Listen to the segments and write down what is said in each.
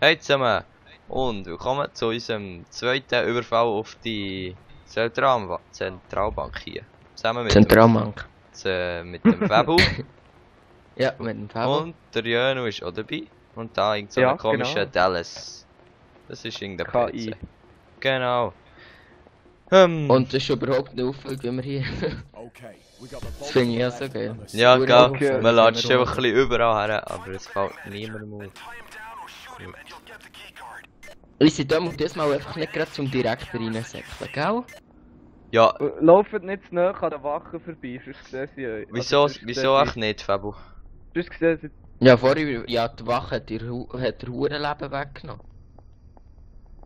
Hey zusammen und willkommen zu unserem zweiten Überfall auf die Zentralbank hier. Zusammen mit Zentralbank. mit dem Fabu. Ja, mit dem Fabu. Und der Jönu ist auch dabei. Und da irgend so ein komischer Dallas. Das ist irgendein KI. Genau. Und das ist überhaupt nicht auffällig, wenn wir hier. Das finde ich ja so geil. Ja, gell. Man latscht einfach ein bisschen überall her, aber es fällt niemandem auf. Ich sind diesmal einfach nicht gerade zum Direktor reinsäckeln, gell? Ja. Lauft nicht zu nahe an den Wachen vorbei, sonst sehen sie euch. Wieso echt nicht, Fabu? Sonst sehen sie... Ja, vorher, ja, die Wache hat ihr Hurenleben weggenommen.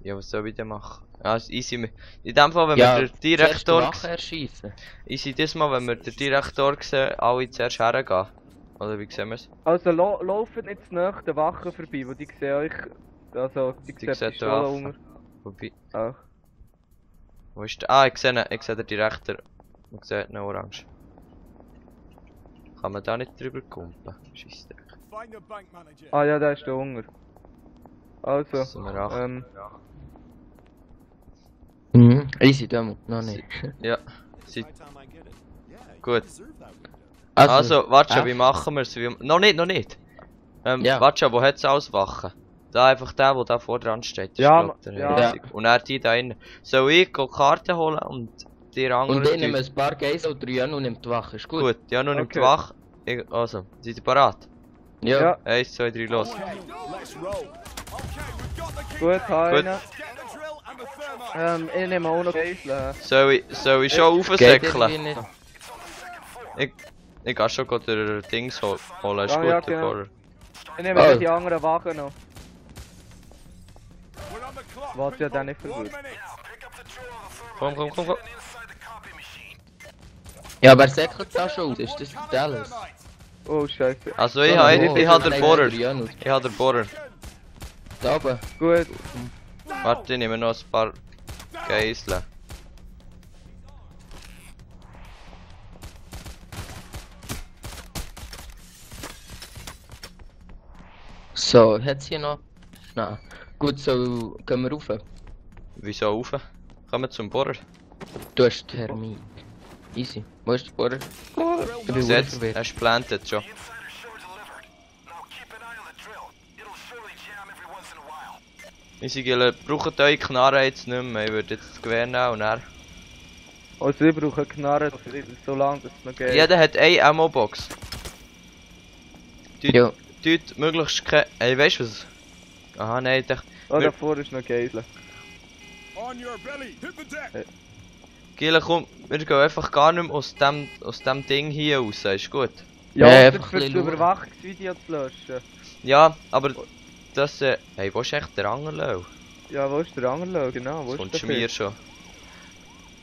Ja, was soll ich denn machen? Also, easy. In dem Fall, wenn ja, wir den Direktor... Wache erschießen. Easy, diesmal, wenn wir den Direktor sehen, alle zuerst hergehen. Oder wie sehen wir es? Also, lauft nicht zu nahe an den Wachen vorbei, wo die sehen euch... Also, die sehen die unter. Wobei... Auch. Wo ist der? Ah, ich sehe den Direktor. Man sieht ihn orange. Kann man da nicht drüber kumpen? Scheissdreck. Ah ja, der ist der Hunger. Also, Easy, da noch nicht. Ja, gut. Also, warte schon, wie machen wir es? Noch nicht! Ja. Warte schon, wo hat es auswachen? Da einfach der da vor dran steht. Ja, ja. Und er die da innen. Soll ich Karten holen und die anderen... Und ich nehme ein paar Geisel oder Janu nimmt die Wache, ist gut? Gut, Janu nimmt die Wache. Also, sind Sie parat? Ja. 1, 2, 3, los. Gut, einen. Ich nehme auch noch Geisel. Soll ich schon raufsäckeln? Ich gehe schon den Dings holen, ist gut, ja, genau. Ich nehme die anderen Wachen noch. Was ja dann nicht verwirrt. Komm. Ja, wer säckelt da schon aus? Ist das Dallas? Oh, scheiße. Also ich habe den Bohrer. Ich habe den Bohrer. Da oben. Gut. Warte, ich nehme noch ein paar Geiseln. So, hat's hier noch? Nein. Gut, so gehen wir rauf. Wieso rauf? Kommen wir zum Bohrer. Du hast Termin. Easy. Wo ist der Bohrer? Ich bin jetzt, er ist plantet schon. Easy, Gille, braucht eure Knarre jetzt nicht mehr. Ich würde jetzt das Gewehr nehmen und er. Also ich brauche Knarre, so lange dass es noch geht. Jeder hat eine Ammo-Box. Ja. Dort möglichst keine... Ey, weißt du was? Aha, nein, ich dachte... Oh, davor ist noch Geisel. Gille, komm, wir gehen einfach gar nicht mehr aus dem Ding hier raus, ist gut? Ja, einfach für das Überwachungsvideo zu löschen. Ja, aber das... Hey, wo ist echt der Angerlau? Ja, wo ist der Angerlau? Genau, wo ist der? Kommst du mir schon?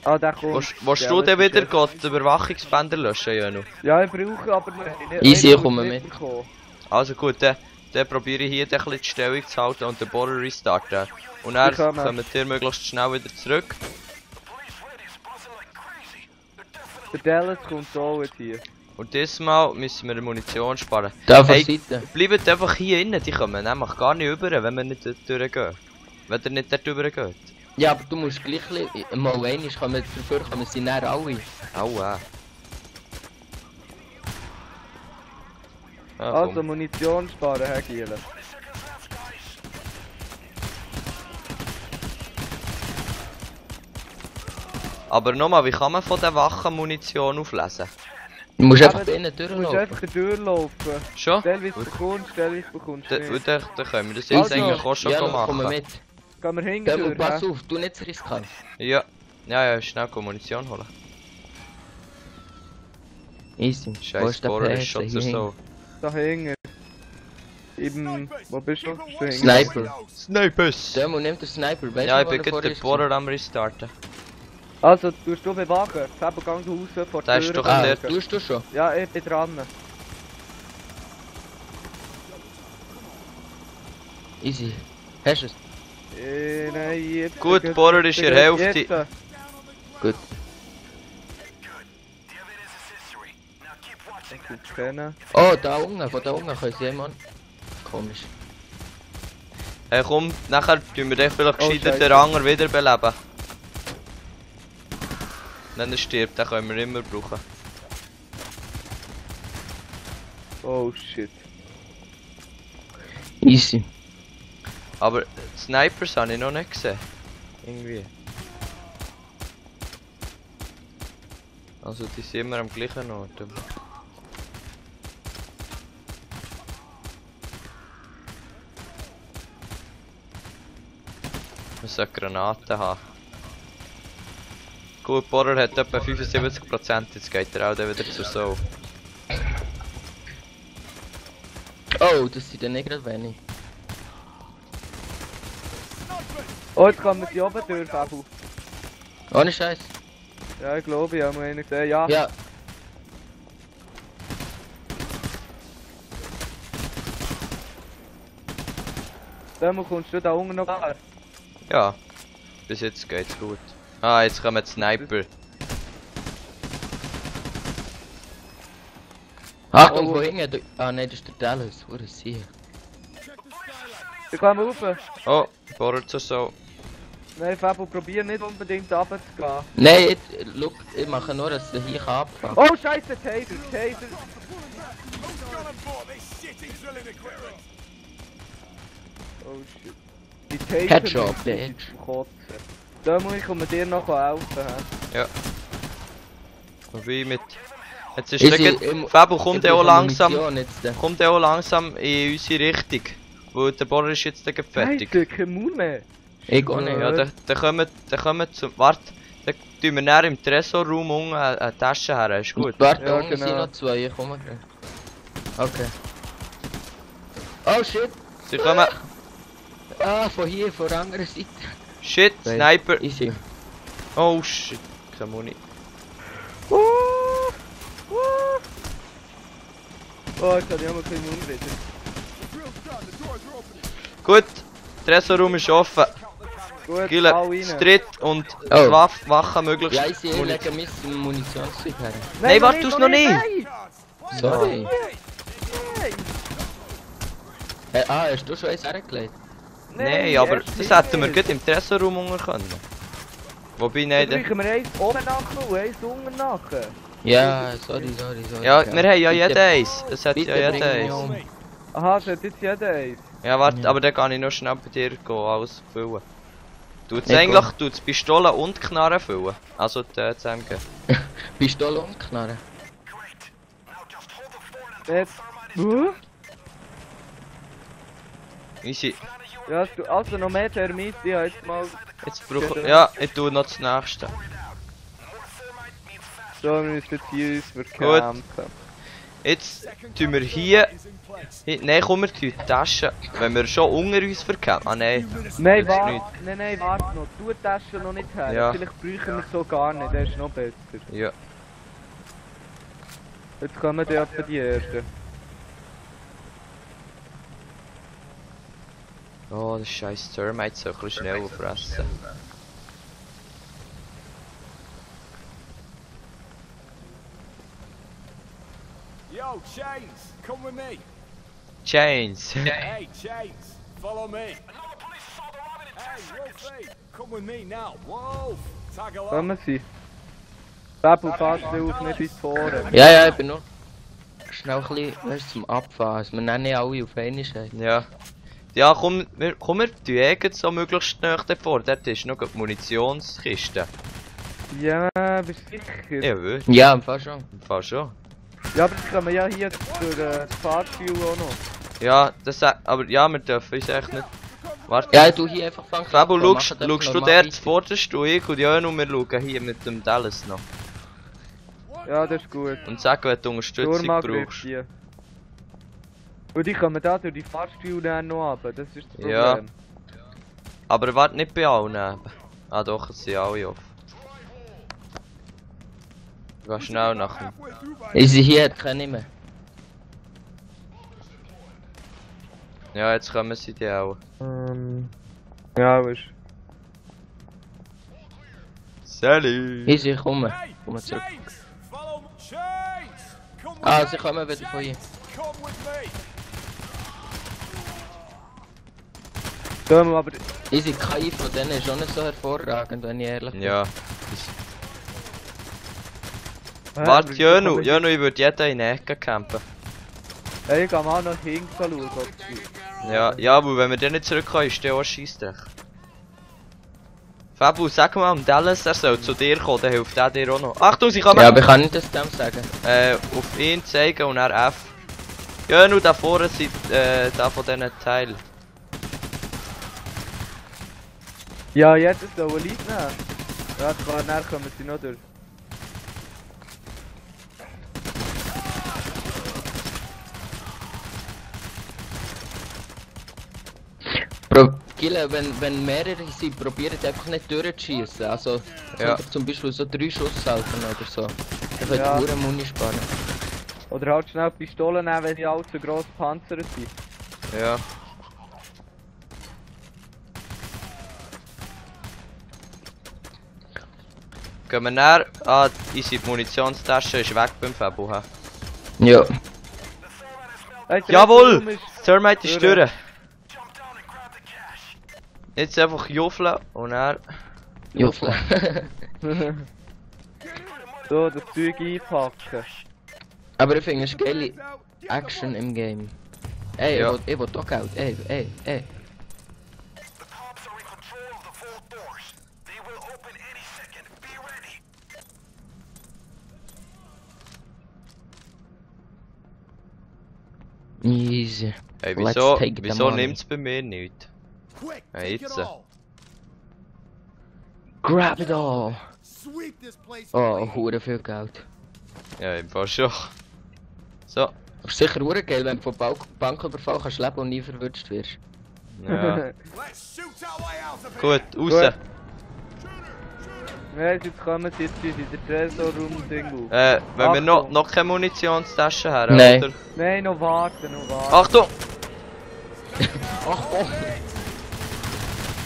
Ah, der kommt. Willst du denn wieder die Überwachungsbänder löschen, Jönu? Ja, ich brauche aber noch... Easy, ich komme mit. Also gut, dann probiere ich hier ein bisschen die Stellung zu halten und den Bohrer restarten. Und dann kommen wir möglichst schnell wieder zurück. Der Dallas kommt auch jetzt hier. Und diesmal müssen wir Munition sparen. Da von Seite. Bleibt einfach hier innen, die kommen nämlich gar nicht rüber, wenn wir nicht durchgehen. Wenn ihr nicht dort rüber geht. Ja, aber du musst gleich mal einmal kommen, dafür kommen sie näher alle. Aua. Ah, also Munition sparen, Herr Giele. Aber nochmal, wie kann man von den Wachen Munition auflesen? Du musst einfach innen durchlaufen. Du musst einfach durchlaufen. Schon? Stellweise bekommst du nicht. Dann können wir das jetzt eigentlich auch schon machen. Komm mit. Gehen wir hinten. Pass auf, du nicht zu riskant. Ja, schnell Munition holen. Easy. Scheiß Bohrer ist schon so. Da hinten. Eben, wo bist du? Sniper. Snipers! Demo, nimm den Sniper, weißt du? Ja, ich bin gerade den Bohrer am restarten. Also, tust du bewachen? Selber gang raus vor der Tür. Ist doch der... Tust du schon? Ja, ich bin dran. Easy. Hast du es? Nein, jetzt... Gut, Bohrer ist in der Hälfte. Gut. Kennen. Oh, da unten, von da unten können sie jemand. Komisch. Hey komm, nachher tun wir dich vielleicht gescheiter Scheiße. den Anger wiederbeleben. Wenn er stirbt, den können wir immer brauchen. Oh shit. Easy. Aber die Snipers habe ich noch nicht gesehen. Irgendwie. Also die sind immer am gleichen Ort. Man sollte Granaten haben. Gut, Bohrer hat etwa 75%, jetzt geht er auch dann wieder zu so. Oh, das sind dann nicht gerade wenig. Oh, jetzt kann man sie oben durch, Fabu. Ohne Scheiß. Ja, ich glaube, ich habe mal einen gesehen. Ja. Ja. Dann kommst du da unten noch her. Ja, bis jetzt geht's gut. Ah, jetzt kommen die Sniper. Achtung, von hinten. Ah nein, das ist der Dallas. Wo ist sie? Da kann man rauf. Oh, Bohrer zu so. Nein, Fabu, probier nicht unbedingt runterzugehen. Nein, jetzt, look, ich mache nur, dass sie hier abfahren kann. Oh, scheiße, Taser, Taser. Oh shit. Die Taser Headshot, sind bitch. zum Kotzen. Da muss ich dir noch helfen. He? Ja. Wobei mit... Jetzt ist Ich der... sehe- Fabio, kommt der auch langsam... Munition jetzt, Kommt der auch langsam in unsere Richtung. Weil der Bohrer ist jetzt gleich fertig. Scheiße, kein Mund mehr. Ich auch nicht. Ja, dann kommen wir zum... Warte, dann tun wir näher im Tresorraum unten eine Tasche her, ist gut. Warte, Ja, da unten sind genau. noch zwei, ich komme gleich. Okay. Oh shit! Sie kommen... Ah, von hier, von der anderen Seite. Shit, Sniper! Easy. Oh shit, keine Muni. Oh, jetzt habe ich auch mal keinen Mund wieder. Gut, Tresorraum ist offen. Gut, hau Gille, rein. Stritt und Oh. Wachen möglichst. Ja, ich sehe, ich lege mein Munitionszeug her. Nein, warte, tu's noch nicht! Nein. Sorry. Nein. Hast du schon eins hergelegt? Nein, aber erst das nicht. hätten wir gut im Tresorraum unten können. Wobei, nein, Dann brauchen wir eins oben nachher und eins unten nachher. Ja, sorry. ja, wir haben ja Bitte- jeder eins. Es hat Bitte ja bring jeder mich eins. um. Aha, das hat jetzt jeder eins. Ja, warte, Ja. aber dann kann ich noch schnell bei dir gehen, alles füllen. Tut's Nee, eigentlich, tut's Pistole und Knarre füllen. Also die ZMG. Pistole und Knarre. Jetzt. Easy. Ja, also noch mehr Thermit, ich habe jetzt mal... Jetzt brauche ich... Ja, ich tue noch das nächste. So, wir müssen jetzt hier uns verkämpfen. Jetzt tun wir hier... Nein, komm, wir tun die Tasche. Wenn wir schon unter uns verkämpfen. Ah nein. Nein, Jetzt warte, nicht. nein, warte noch. Tu die Tasche noch nicht her. Ja. Vielleicht brauchen wir es so gar nicht, das ist noch besser. Ja. Jetzt kommen die etwa die ersten. Oh, das scheiß Termite soll ein bisschen schneller fressen. Yo, Chains, come with me. Chains. Hey, Chains, follow me. Hey, Wolfie, come with me now. Wolf, tag along. Kommen sie. Fabu, pass auf, nicht ins Foren. Ja, ich bin nur schnell ein bisschen, weißt, zum Abfahren. Also, wir nennen nicht alle auf einmal. Ja. Ja, komm, wir tun so möglichst nahe davor. Dort ist noch die Munitionskiste. Ja, bist du sicher? Ja, würde. Ja, im Fall schon. Im Fall schon. Ja, aber das können wir ja hier durch das Fahrtspiel auch noch. Ja, das aber ja, wir dürfen uns echt nicht. Warte. Ja, du hier einfach fangen. Fabo, schaust du dort zuvorderst und ich und ja, und wir schauen hier mit dem Dallas noch. Ja, das ist gut. Und sag, wenn du Unterstützung Sturmangriff brauchst. hier. Und die kommen da durch die Fahrtspiele dann noch runter, das ist das Problem. Ja. Aber warte nicht bei allen eben. Ah doch, es sind alle offen. Geh schnell nach dem. Easy hier, kann nicht mehr. Ja, jetzt kommen sie die auch. Ja, weißt Sally! Easy, komm. Hey, Komm zurück. Chains, follow me. Chains, come with Ah, me. sie kommen wieder von hier. Come with me. Aber... Easy KI von denen ist auch nicht so hervorragend, wenn ich ehrlich bin. Ja. Warte, Jönu, ich würde jeden in die Ecke campen. Hey, ich geh mal nach hinten schauen. Ja, aber wenn wir den nicht zurückkommen, ist der auch Scheissdreck. Fabu, sag mal Dallas, er soll zu dir kommen, dann hilft er dir auch noch. Achtung, sie kommen! Ja, aber ich kann nicht das dem sagen. Auf ihn zeigen und dann F. Jönu, da vorne sind da von diesen Teilen. Ja, jetzt soll er Leute nehmen. Ja, dann kommen sie noch durch. Gille, wenn mehrere sind, probiert einfach nicht durchzuschießen. Also, ja. Zum Beispiel so 3 Schuss halten oder so. Das wird Ja. pure Muni sparen. Oder halt schnell Pistolen nehmen, wenn die allzu gross panzert sind. Ja. Gehen wir näher an unsere Munitionstasche, ist weg beim Fabu. Ja. Hey, Jawohl! Thermite ist durch. Jetzt einfach juffeln und dann... Juffle. So, das Zeug einpacken. Aber ich finde es geile Action im Game. Ey, Ja. ich will doch Geld. Ey. Easy. Hey, Let's wieso take the money. nimmt es bei mir nicht? Quick, Hey, take it jetzt. all. Grab it all! Sweep this place Oh, clean. hure viel Geld. Ja, im Fall schon. So. Das ist sicher hure geil, wenn du von Banküberfall kannst leben und nie verwünscht wirst. Ja. Let's shoot our way out of Gut, here. raus. Ja, jetzt kommen sie jetzt in der Tresorraum-Ding auf. Wenn wir Achtung. noch keine Munitionstasche haben, Nein. oder? Nein, noch warten. Achtung! Ach oh!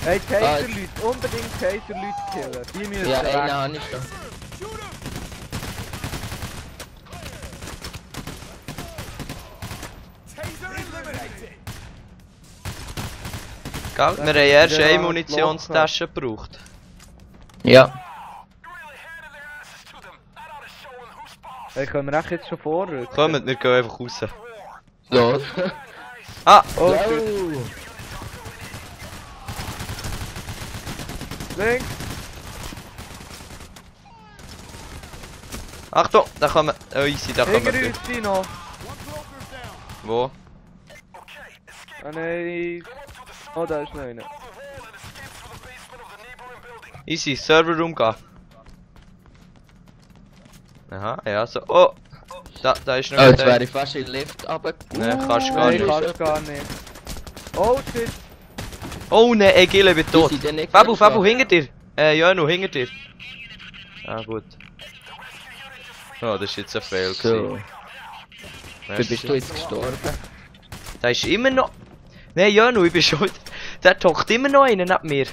Hey, Taser-Leute, unbedingt Taser-Leute killen. Die müssen Ja, weg. eine habe ich schon. Taser eliminated. Gell? Wir haben erst Ja, eine Munitionstasche gebraucht. Ja. Hey, können wir echt jetzt schon vorrücken? Kommt, wir gehen einfach raus. Los. Ah! Oh, Oh. links. Achtung! Da kommen. Oh, easy, da kommen Hinter wir. uns sind noch. Wo? Ah nein. Oh, da ist noch einer. Easy, Serverroom gehen. Aha, ja, so. Oh! Da ist noch Oh, jetzt einer. wäre ich fast in den Lift runter. Nein, kannst du gar Nein, nicht. kannst gar nicht. Oh shit. Oh ne, ey, Gil, ich bin tot. sind denn nicht Fabu, geschlagen? Fabu, hinter dir. Jönu, hinter dir. Ah, gut. Oh, das ist jetzt ein Fail. So. gewesen. Wie bist du jetzt gestorben? Da ist immer noch... Nein, Jönu, ich bin schuld. Der taucht immer noch einer neben mir.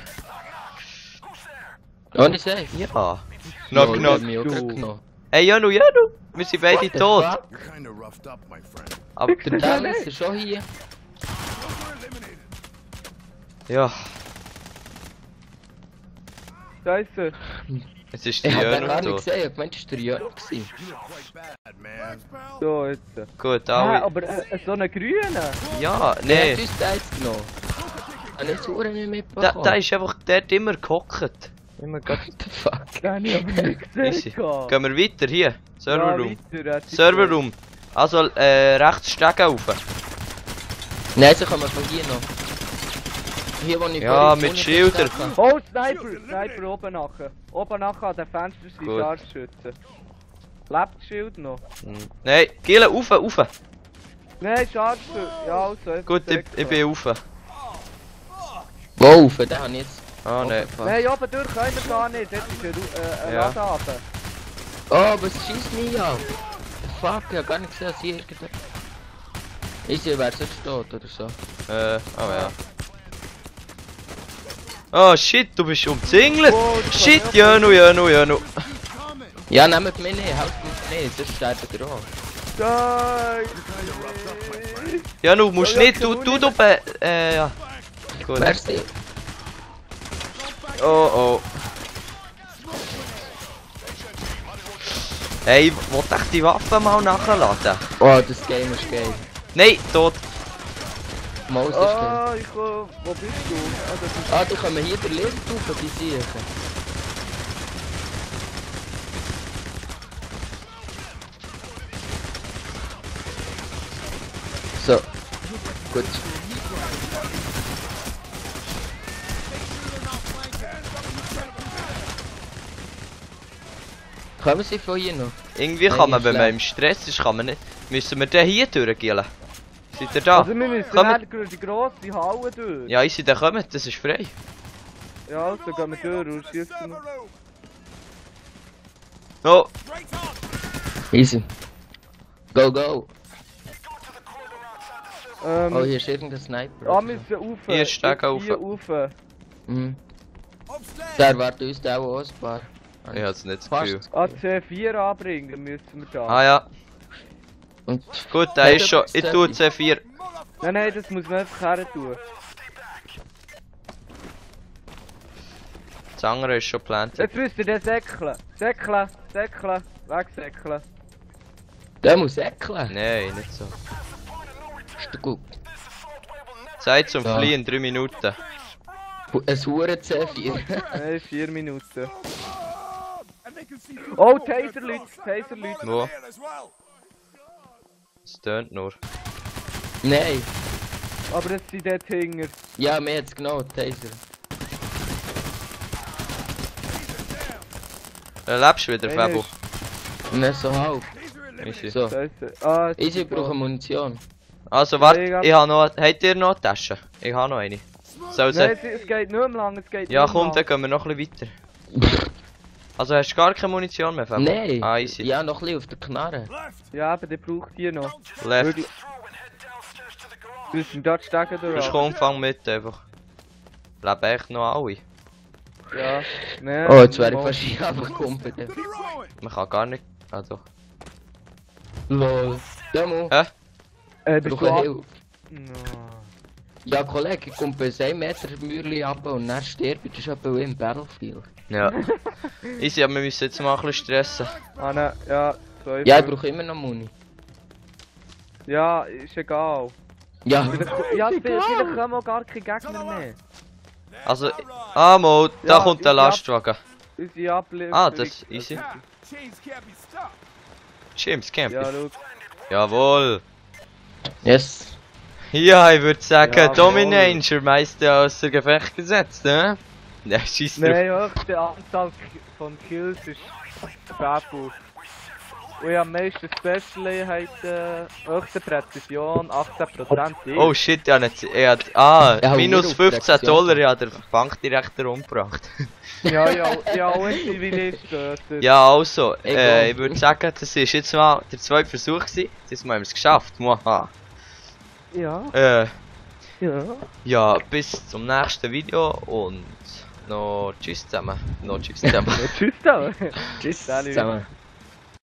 Ohne safe? Ja. No, Knock, der knock. hat mich auch gerade genommen. Hey, Jönu, wir sind beide What the tot. fuck? You're kinda roughed up, my friend. Aber... Der Dallas ist schon hier. Ja, Scheiße. jetzt ist Ich der hab den Jönu gar nicht tot. gesehen, ich hab gemeint, das war der Jörn gewesen. You look quite bad, man. So, jetzt. Gut, Ah, alle... aber so einen grünen. Ja, Wer nee. hat uns den jetzt genommen? Habe ich das Uhren nicht Da mitbekommen? ist einfach dort immer gehockt. Immer grad... What the fuck? Den habe ich aber nicht gesehen. Easy. Gehen wir weiter, hier. Serverroom. Ja, weiter, Serverroom. Also, rechts Stegen rauf. Nein, sie kommen von hier noch. Hier, wo ich Ja, vorhin mit vorne Schildern. gestanden habe. Oh, Sniper oben nachher. Oben nachher an den Fenstern sind Gut. Scharfschützen. Lebt das Schild noch? Nein, Gil, rauf. Nein, Scharfschützen. Ja, also. jetzt Gut, ich direkt bin rauf. Wo rauf? Den habe ich jetzt... Ah, nein. so. Nein, oben durch können wir gar nicht. Dort ist ein Ja. Ladehafen. Oh, was schießt mich an? Fuck, ich hab gar nicht gesehen, dass hier irgendein... Easy, wer jetzt tot oder so. Oh ja. Oh shit, du bist umzingelt! Wow, das Shit, war Jönu! Ja, nehmt mich nicht, helft mich nicht, sonst sterbt ihr auch. Nein! Jönu, musst Ja, nicht, ja, du, ja. Gut. Merci. Oh oh. Hey, wollt ich die Waffe mal nachladen? Oh, das Game ist geil. Nein, tot. Maus ist geil. Ah, ich komm. Wo bist du? Ah, das ist... Ah, die kommen hier der Lift auf, die Siechen. So. Gut. Kommen sie von hier noch? Irgendwie Nein, kann man, ist wenn man schlecht. im Stress ist, kann man nicht. Müssen wir den hier durchgehen? Seid ihr da? Also wir müssen Kommt. durch die grosse Halle durch. Ja, easy, dann kommt, das ist frei. Ja, also gehen wir durch und schießen wir. Oh, Easy. Go, go. Oh, Oh, hier ist irgendein Sniper. ah, wir müssen rauf. Hier ist Steg Jetzt hier rauf. Mhm. Der erwartet uns da auch ein paar. ich hab's nicht das Gefühl. Fast. C4 anbringen müssen wir da. Ah ja, Und gut, der ist schon. Ich tue C4. Nein, nein, das muss man einfach her tun. Das andere ist schon geplant. Jetzt müsst ihr den säckeln. Säckeln, säckeln, wegsäckeln. der muss säckeln. Nein, nicht so. Ist doch gut. Zeit zum Ja. Fliehen, 3 Minuten. Ein Huren C4. Nein, 4 Minuten. Oh, Taser-Leute, Taser-Leute. Wo? Es tönt nur. Nein. Aber es sind dort Hinger. Ja, mir hat's genommen, Taser. Lebst du wieder, Einer Fabo? Nicht so halb. Easy. So. Scheiße. Ah, jetzt Easy, ist ich brauche Munition. Also warte, ich habe noch. Habt ihr noch eine Tasche? Ich habe noch eine. Soll sie? Nein, es geht nicht mehr lang, es geht Ja nicht mehr komm, lang. dann gehen wir noch ein bisschen weiter. Also hast du gar keine Munition mehr, Fabo? Nein. Ah, easy. Ja, noch ein bisschen auf der Knarre. Ja, aber der braucht hier noch. Left. Wirklich. Du musst ihn dort stecken Du hast durch. keinen Umfang mit einfach. Leben echt noch alle. Ja. Nein, Oh, jetzt wäre ich fast hier einfach gekumpelt. Man kann gar nicht. Ah doch. Lol. Demo. Bist Brauche du an... Hilfe. No. Ja, Kollege, ich komme bis 1 Meter Mürli ab und dann stirbt. Das ist etwa wie im Battlefield. Ja. Easy, aber wir müssen jetzt mal ein bisschen stressen. Ah, nein, ja. 2, Ja, ich brauche immer noch Muni. Ja, ist egal. Ja. Ja, vielleicht kommen auch gar keine Gegner mehr. Also, ah Mo, da Ja, kommt der ich hab- Lastwagen. Unsere Ablieferung. Ah, das ist easy. Chains can't be stopped. James Camp. Ja, schau. Jawohl. Yes. Ja, ich würde sagen, Jawohl. Dominator meiste außer Gefecht gesetzt, ne? Ja, schießt drauf. Nein, höchste Anzahl von Kills ist Fabu. Und ich habe am meisten Special-Einheiten, höchste Präzision, 18%. Oh shit, ja nicht. Er hat. Ah, Ja, minus nur auf 15 Reaktion. $, ja, der Bankdirektor umgebracht. Ja, ja, auch ein Zivilist getötet. Ja, also, Egal. ich würde sagen, das ist jetzt mal der zweite Versuch gewesen. Diesmal haben wir es geschafft. Muaha. Ja, Äh, ja. ja, bis zum nächsten Video und noch tschüss zusammen. Noch tschüss zusammen. Tschüss da. Tschüss Salut. zusammen.